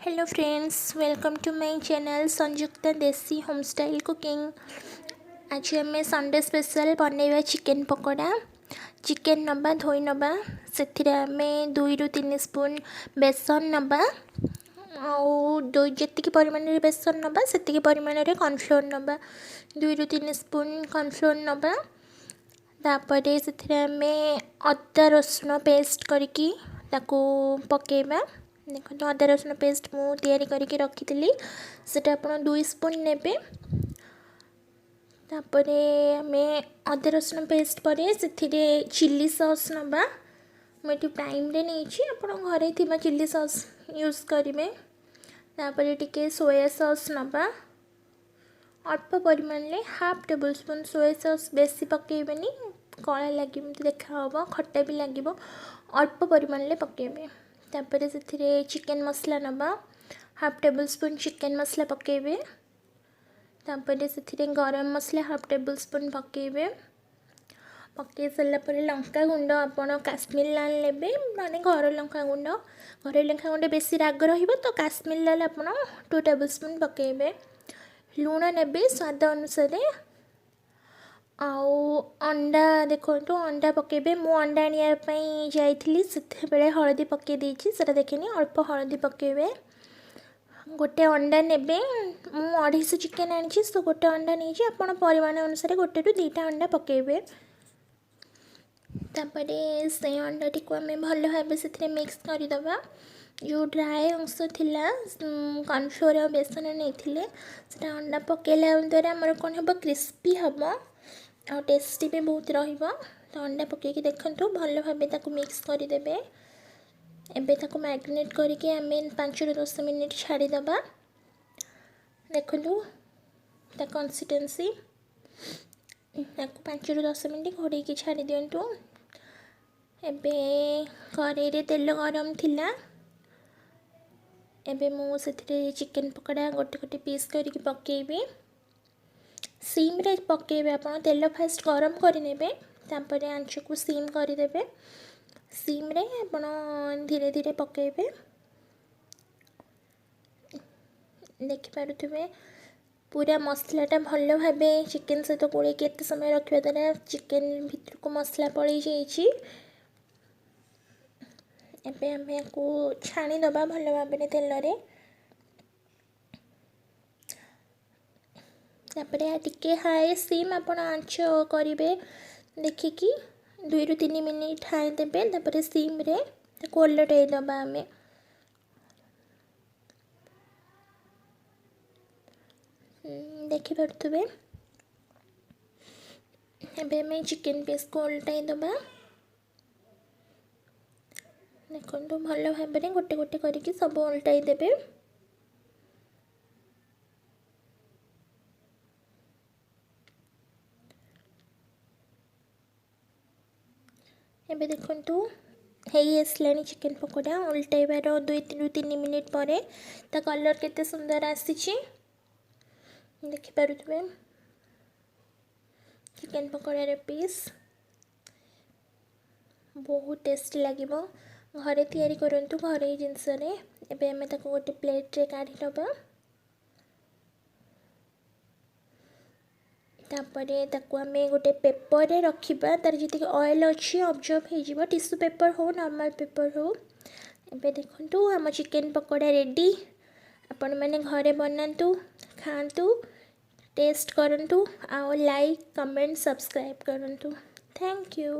Hello friends, welcome to my channel Sanjukta Desi home style cooking. ଆଜି ଆମେ Sunday special ବନେଇବା chicken pakora. Chicken ନେବା, ଧୋଇ ନେବା। ସେଥିରେ ଆମେ 2ରୁ 3 ସ୍ପୁନ୍ ବେସନ ନେବା ଆଉ ଦୁଇ ଯେତିକି ପରିମାଣରେ ବେସନ ନେବା, ସେତିକି ପରିମାଣରେ କର୍ଣ୍ଣଫ୍ଲୋର୍ ନେବା। 2ରୁ 3 ସ୍ପୁନ୍ କର୍ଣ୍ଣଫ୍ଲୋର୍ ନେବା। ତାପରେ ସେଥିରେ ଆମେ ଅଦା ରସୁଣ ପେଷ୍ଟ କରିକି ତାକୁ ପକାଇବା। ଦେଖନ୍ତୁ, ଅଦା ରସୁଣ ପେଷ୍ଟ ମୁଁ ତିଆରି କରିକି ରଖିଥିଲି, ସେଟା ଆପଣ 2 ସ୍ପୁନ୍ ନେବେ। ତାପରେ ଆମେ ଅଦା ରସୁଣ ପେଷ୍ଟ ପରେ ସେଥିରେ ଚିଲି ସସ୍ ନେବା। ମୁଁ ଏଠି ପ୍ରାଇମ୍ରେ ନେଇଛି, ଆପଣ ଘରେ ଥିବା ଚିଲି ସସ୍ ୟୁଜ୍ କରିବେ। ତାପରେ ଟିକେ ସୋୟା ସସ୍ ନେବା ଅଳ୍ପ ପରିମାଣରେ, half table spoon soya sauce. ବେଶୀ ପକାଇବେନି, କଳା ଲାଗିବ, ଏମିତି ଦେଖାହେବ, ଖଟା ବି ଲାଗିବ। ଅଳ୍ପ ପରିମାଣରେ ପକାଇବେ। ତାପରେ ସେଥିରେ ଚିକେନ୍ ମସଲା ନେବା, ହାଫ୍ ଟେବୁଲ୍ ସ୍ପୁନ୍ ଚିକେନ୍ ମସଲା ପକାଇବେ। ତାପରେ ସେଥିରେ ଗରମ ମସଲା ହାଫ୍ ଟେବୁଲ୍ ସ୍ପୁନ୍ ପକାଇବେ। ପକାଇ ସାରିଲା ପରେ ଲଙ୍କା ଗୁଣ୍ଡ, ଆପଣ କାଶ୍ମୀର ଲାଲ ନେବେ, ମାନେ ଘର ଲଙ୍କା ଗୁଣ୍ଡ। ଘରୋଇ ଲଙ୍କା ଗୁଣ୍ଡ ବେଶୀ ରାଗ ରହିବ, ତ କାଶ୍ମୀର ଲାଲ ଆପଣ 2 ଟେବୁଲ୍ ସ୍ପୁନ୍ ପକାଇବେ। ଲୁଣ ନେବେ ସ୍ୱାଦ ଅନୁସାରେ। ଆଉ ଅଣ୍ଡା, ଦେଖନ୍ତୁ, ଅଣ୍ଡା ପକାଇବେ। ମୁଁ ଅଣ୍ଡା ଆଣିବା ପାଇଁ ଯାଇଥିଲି, ସେତେବେଳେ ହଳଦୀ ପକାଇ ଦେଇଛି, ସେଇଟା ଦେଖିନି। ଅଳ୍ପ ହଳଦୀ ପକାଇବେ। ଗୋଟେ ଅଣ୍ଡା ନେବେ। ମୁଁ 250 ଚିକେନ୍ ଆଣିଛି, ସୋ ଗୋଟେ ଅଣ୍ଡା ନେଇଛି। ଆପଣ ପରିମାଣ ଅନୁସାରେ 1ରୁ 2ଟା ଅଣ୍ଡା ପକାଇବେ। ତାପରେ ସେ ଅଣ୍ଡାଟିକୁ ଆମେ ଭଲ ଭାବେ ସେଥିରେ ମିକ୍ସ କରିଦେବା। ଯେଉଁ ଡ୍ରାଏ ଅଂଶ ଥିଲା, କର୍ଣ୍ଣଫ୍ଲୋର୍ ଆଉ ବେସନ ନେଇଥିଲେ, ସେଟା ଅଣ୍ଡା ପକାଇଲା ଦ୍ୱାରା ଆମର କ'ଣ ହେବ? କ୍ରିସ୍ପି ହେବ ଆଉ ଟେଷ୍ଟି ବି ବହୁତ ରହିବ। ତ ଅଣ୍ଡା ପକାଇକି ଦେଖନ୍ତୁ, ଭଲ ଭାବେ ତାକୁ ମିକ୍ସ କରିଦେବେ। ଏବେ ତାକୁ ମ୍ୟାରିନେଟ୍ କରିକି ଆମେ 5ରୁ 10 ମିନିଟ୍ ଛାଡ଼ିଦେବା। ଦେଖନ୍ତୁ ତା କନସିଷ୍ଟେନ୍ସି। ତାକୁ 5ରୁ 10 ମିନିଟ୍ ଘୋଡ଼େଇକି ଛାଡ଼ି ଦିଅନ୍ତୁ। ଏବେ କରେଇରେ ତେଲ ଗରମ ଥିଲା। ଏବେ ମୁଁ ସେଥିରେ ଚିକେନ୍ ପକୋଡ଼ା ଗୋଟେ ଗୋଟେ ପିସ୍ କରିକି ପକାଇବି। ସିମ୍ରେ ପକାଇବେ ଆପଣ। ତେଲ ଫାଷ୍ଟ ଗରମ କରିନେବେ, ତାପରେ ଆଞ୍ଚକୁ ସିମ୍ କରିଦେବେ। ସିମ୍ରେ ଆପଣ ଧୀରେ ଧୀରେ ପକାଇବେ। ଦେଖିପାରୁଥିବେ, ପୁରା ମସଲାଟା ଭଲ ଭାବେ ଚିକେନ୍ ସହିତ ଗୋଳେଇକି ଏତେ ସମୟ ରଖିବା ଦ୍ୱାରା ଚିକେନ୍ ଭିତରକୁ ମସଲା ପଳେଇ ଯାଇଛି। ଏବେ ଆମେ ୟାକୁ ଛାଣିଦେବା ଭଲ ଭାବରେ ତେଲରେ। ତାପରେ ଟିକେ ହାଇ ସିମ୍ ଆପଣ ଆଞ୍ଚ କରିବେ, ଦେଖିକି 2ରୁ 3 ମିନିଟ୍ ହାଇ ଦେବେ। ତାପରେ ସିମ୍ରେ ତାକୁ ଓଲଟେଇ ଦେବା ଆମେ। ଦେଖିପାରୁଥିବେ, ଏବେ ଆମେ ଚିକେନ୍ ପିସ୍କୁ ଓଲଟାଇ ଦେବା। ଦେଖନ୍ତୁ, ଭଲ ଭାବରେ ଗୋଟେ ଗୋଟେ କରିକି ସବୁ ଓଲଟାଇ ଦେବେ। ଏବେ ଦେଖନ୍ତୁ, ହେଇ ଆସିଲାଣି ଚିକେନ୍ ପକୋଡ଼ା। ଓଲଟାଇବାର 2ରୁ 3 ମିନିଟ୍ ପରେ ତା କଲର୍ କେତେ ସୁନ୍ଦର ଆସିଛି, ଦେଖିପାରୁଥିବେ। ଚିକେନ୍ ପକୋଡ଼ାର ପିସ୍ ବହୁତ ଟେଷ୍ଟି ଲାଗିବ। ଘରେ ତିଆରି କରନ୍ତୁ, ଘରୋଇ ଜିନିଷରେ। ଏବେ ଆମେ ତାକୁ ଗୋଟେ ପ୍ଲେଟ୍ରେ କାଢ଼ି ନେବା। ତାପରେ ତାକୁ ଆମେ ଗୋଟେ ପେପରରେ ରଖିବା, ତାର ଯେତିକି ଅଏଲ୍ ଅଛି ଅବଜର୍ଭ ହେଇଯିବ। ଟିସୁ ପେପର୍ ହଉ, ନର୍ମାଲ୍ ପେପର୍ ହଉ। ଏବେ ଦେଖନ୍ତୁ, ଆମ ଚିକେନ୍ ପକୋଡ଼ା ରେଡ଼ି। ଆପଣମାନେ ଘରେ ବନାନ୍ତୁ, ଖାଆନ୍ତୁ, ଟେଷ୍ଟ କରନ୍ତୁ ଆଉ ଲାଇକ୍, କମେଣ୍ଟ, ସବସ୍କ୍ରାଇବ୍ କରନ୍ତୁ। Thank you.